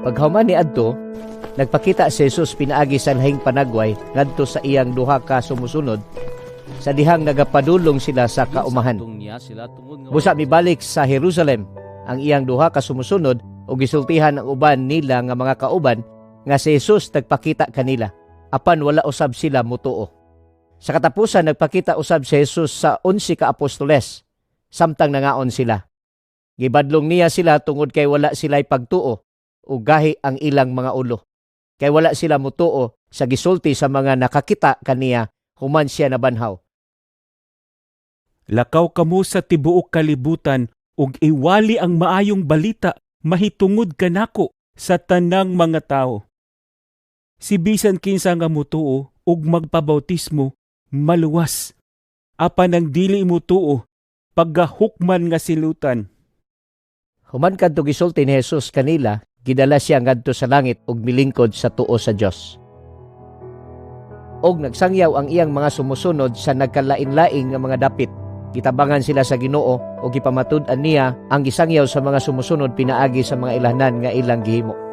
Paghuman ni adto, nagpakita si Jesus pinaagi sa lahing panagway ngadto sa iyang duha ka sumusunod sa dihang nagapadulong sila sa kaumahan. Busa mibalik sa Jerusalem ang iyang duha ka sumusunod ug gisultihan ang uban nila nga mga kauban nga si Jesus nagpakita kanila, apan wala usab sila mutuo. Sa katapusan, nagpakita usab si Jesus sa 11 ka apostoles samtang nangaon sila. Gibadlong niya sila tungod kay wala sila'y pagtuo ug gahi ang ilang mga ulo, kay wala sila mutuo sa gisulti sa mga nakakita kaniya human siya nabanhaw. Lakaw kamo sa tibuok kalibutan ug iwali ang maayong balita mahitungod kanako sa tanang mga tawo. Si bisan kinsa nga mutuo ug magpabautismo, maluwas. Apan ang dili mutuo, pagahukman nga silutan. Human kadto gisulti ni Jesus kanila, gidala siya ngadto sa langit ug milingkod sa tuo sa Dios. Og nagsangyaw ang iyang mga sumusunod sa nagkalain-laing nga mga dapit. Gitabangan sila sa Ginoo ug gipamatud-an niya ang gisangyaw sa mga sumusunod pinaagi sa mga ilhanan nga ilang gihimo.